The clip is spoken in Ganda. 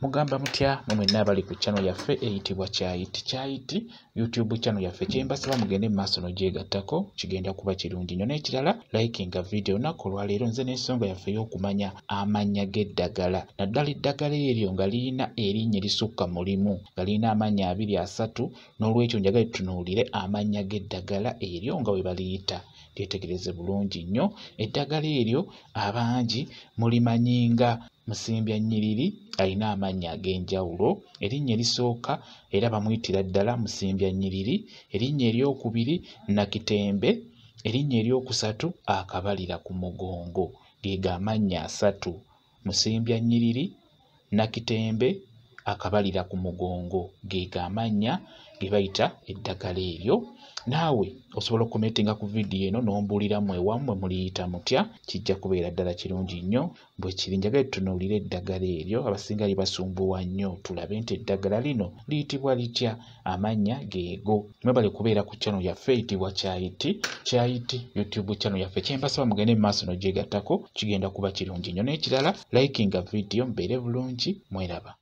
Mugamba mutya mwe mwenna abali ku channel yaffe eyitibwa Kyayiti Kyayiti YouTube channel yaffe. Kyembasaba mugende mu maaso n'ogyegattako, kigenda kuba kirungi nnyo. N'ekirala, likinga video. Olunaku olwaleero nze n'ensonga yaffe ey'okumanya amannya g'eddagala, naddala eddagala eryo nga lirina erinnya erisukka mu limu, nga lirina amannya 2 3. N'olwekyo njagala tutunuulire amannya g'eddagala eryo nga bwe baliyita. Lyetegereze bulungi nnyo. Eddagala eryo abangi mulimanyi nga musimbya nnyiriri, alina amannya ag'enjawulo. Erinnya erisooka era bamuyitira ddala musimbya nnyiriri, erinnya eryokubiri nakitembe, erinnya eryokusatu akabalira ku mugongo. Ge amannya 3: musimbya nnyiriri, nakitembe, akabalira ku mugongo. Ge amannya ge bayita eddagala eryo. Naawe osobola okukomentinga ku vidiyo eno n'ombuuliramu ewammwe muliyita mutya, kijja kubeera ddala kirungi nnyo. Bwe kiri, njagala tutunuulire eddagala eryo, abasinga libasumbuwa nnyo, tulabe nti eddagala lino liyitibwa litya, amannya geego. Mwebale kubeera ku channel yaffe eyitibwa Kyayiti Kyayiti YouTube channel yaffe. Kyembasaba mugende mu maaso n'ogyegattako, kigenda kuba kirungi nnyo. N'ekirala, likinga vidiyo, mubeere bulungi, mweraba.